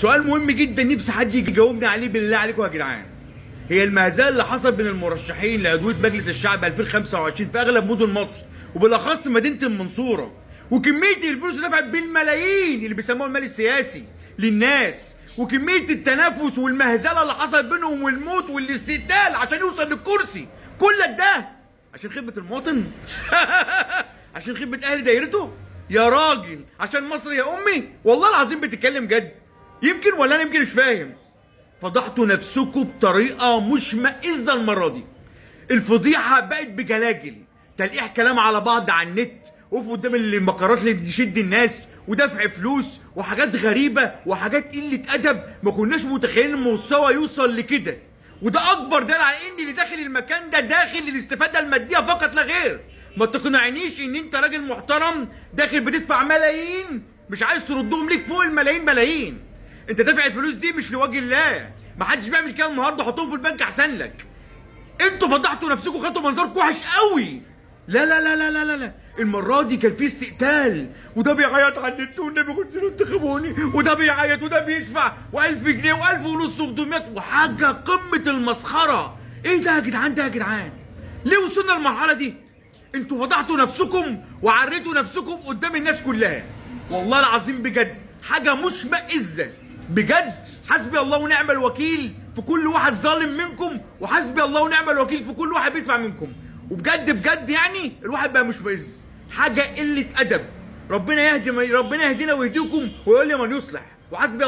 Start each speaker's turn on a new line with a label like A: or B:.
A: سؤال مهم جدا نفسي حد يجي يجاوبني عليه بالله عليكم يا جدعان. هي المهزلة اللي حصل بين المرشحين لعضويه مجلس الشعب 2025 في اغلب مدن مصر وبالاخص مدينة المنصورة، وكمية الفلوس اللي دفعت بالملايين اللي بيسموها المال السياسي للناس، وكمية التنافس والمهزله اللي حصلت بينهم والموت والاستقتال عشان يوصل للكرسي، كل ده عشان خدمة المواطن؟ عشان خدمة اهل دايرته؟ يا راجل عشان مصر يا امي، والله العظيم بتتكلم جد. يمكن ولا انا يمكن مش فاهم. فضحتوا نفسكم بطريقة مشمئزه المرة دي. الفضيحة بقت بجلاجل، تلقيح كلام على بعض على النت، وقف قدام المقرات اللي تشد الناس، ودفع فلوس وحاجات غريبة وحاجات قلة ادب ما كناش متخيلين المستوى يوصل لكده. وده اكبر دليل على ان اللي داخل المكان ده داخل للاستفادة المادية فقط لا غير. ما تقنعنيش ان انت راجل محترم داخل بتدفع ملايين مش عايز تردهم ليك فوق الملايين ملايين. انت دافع الفلوس دي مش لوجه الله، ما حدش بيعمل كده النهارده، حطهم في البنك احسن لك. انتوا فضحتوا نفسكم، خدتوا منظركم وحش قوي. لا لا لا لا لا لا لا، المرة دي كان في استقتال، وده بيعيط على النت والنبي كنتوا انتخبوني، وده بيعيط وده بيدفع و1000 جنيه و1500 و800 وحاجه قمة المسخره. ايه ده يا جدعان؟ ده يا جدعان ليه وصلنا للمرحلة دي؟ انتوا فضحتوا نفسكم وعريتوا نفسكم قدام الناس كلها. والله العظيم بجد حاجة مشمئزه بجد. حسبي الله ونعم الوكيل في كل واحد ظالم منكم، وحسبي الله ونعم الوكيل في كل واحد بيدفع منكم. وبجد بجد يعني الواحد بقى مشمئز، حاجة قلة ادب. ربنا يهدي، ربنا يهدينا ويهديكم ويقول لي من يصلح. وحسبي الله.